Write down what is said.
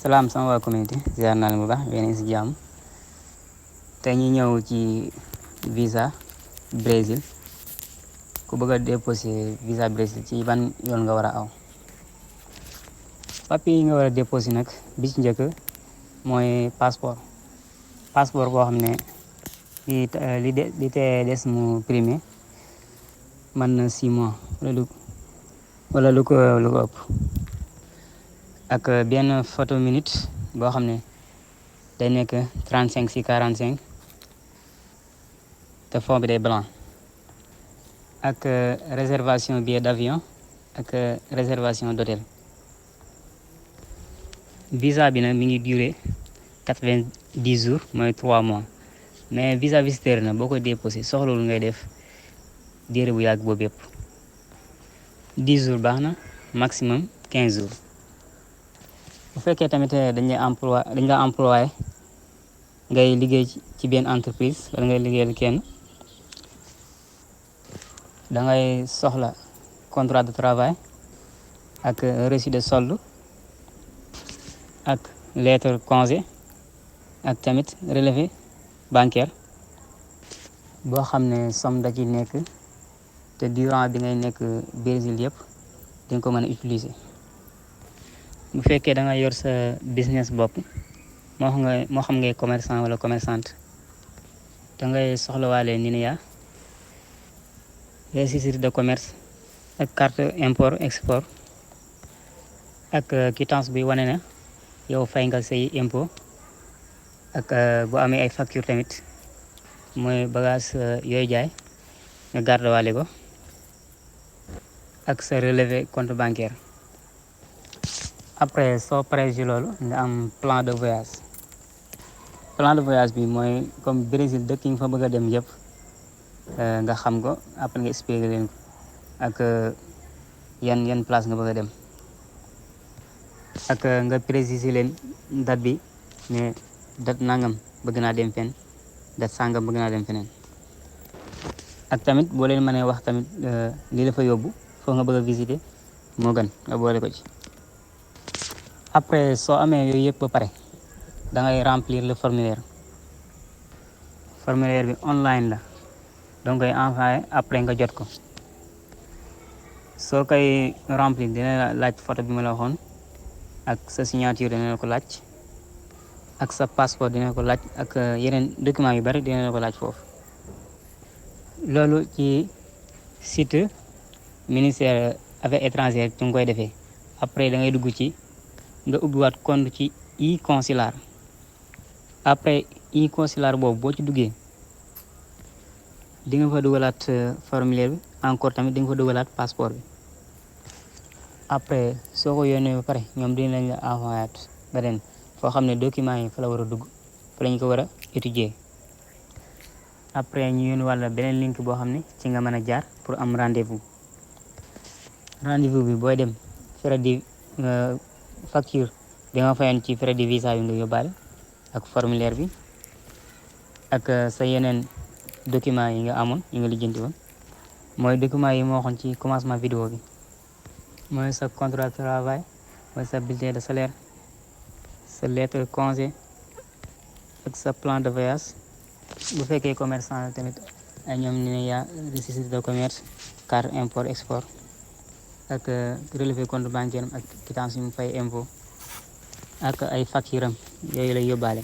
salaam sama waa communauté ziar naa leen bu baax yéen a ngi si jàmm tey ñu ñëw ci visa Brésil ku bëgg a déposer visa Brésil ci ban yoon nga war a aw papier yi nga war a déposer nag bi ci njëkk mooy passeport boo xam ne li te des mu primé mën na 6 mois wala lu ko ëpp ak benn photo minute boo xam ne day nekk 35 × 45 te fond bi day blanc ak réservation billet d'avion ak réservation d'hôtel. Visa bi nag mi ngi durer 90 jours mooy 3 mois mais visa visiteur na boo ko déposé soxlawul ngay def diire bu yàgg boobu yëpp 10 jours baax na maximum 15 jours. bu fekkee tamit dañ la employé ngay liggéey ci benn entreprise wala ngay liggéeyal kenn da ngay soxla contrat de travail ak reçu de solde ak lettre congé ak tamit relevé bancaire boo xam ne somme da ci nekk te durant bi ngay nekk Brésil yëpp di nga ko mën a utiliser. bu fekkee da nga yor sa business bopp moo xam ngay commerçant wala commerçante da ngay soxlawaale NINEA registre de commerce ak carte import export ak quittance bi wane na yow fay nga say impôt ak bu amee ay facture tamit mooy bagage yooyu jaay nga garde waale ko ak sa relevé compte bancaire. après soo paree ci loolu nga am plan de voyage bi mooy comme Brésil dëkk yi nga fa bëgg a dem yëpp nga xam ko après nga expliqué leen ko ak yan place nga bëgg a dem ak nga préciser leen date bi ne date nangam bëgg naa dem fenn date sangam bëgg naa dem feneen ak tamit boo leen mënee wax tamit lii la fa yóbbu foo nga bëgg a visiter moo gën nga boole ko ci. après soo amee yooyu yëpp ba pare da ngay remplir le formulaire bi online la donc ngay envoyé après nga jot ko soo koy remplir dina la laaj photo bi ma la waxoon ak sa signature dina la ko laaj ak sa passeport dina la ko laaj ak yeneen documents yu bari dina la ko laaj foofu. loolu ci site ministère affaires étrangères ci nga koy defee après da ngay dugg ci nga ubbiwaat compte ci e-consular après e-consular boobu boo ci duggee di nga fa dugalaat formulaire bi encore tamit di nga fa dugalaat passeport bi après soo ko yónnee ba pare ñoom dinañ la envoyaat beneen foo xam ne documents yi fa la war a dugg fa lañ ko war a étudier après ñu yónni walla beneen link boo xam ne ci nga mën a jaar pour am rendez-vous bi booy dem frais de facture bi nga fayoon ci frais de visa yi nga yóbbaale ak formulaire bi ak sa yeneen documents yi nga amoon yi nga lijjanti woon mooy documents yi moo waxoon ci commencement vidéo bi mooy sa contrat de travail mooy sa bulletin de salaire sa lettre congé ak sa plan de voyage bu fekkee commerçant la tamit ay ñoom NINEA registre de commerce carte import export ak relevé compte bancaire ak quittance yu mu fay impôt ak ay facture am yooyu lay yóbbaale.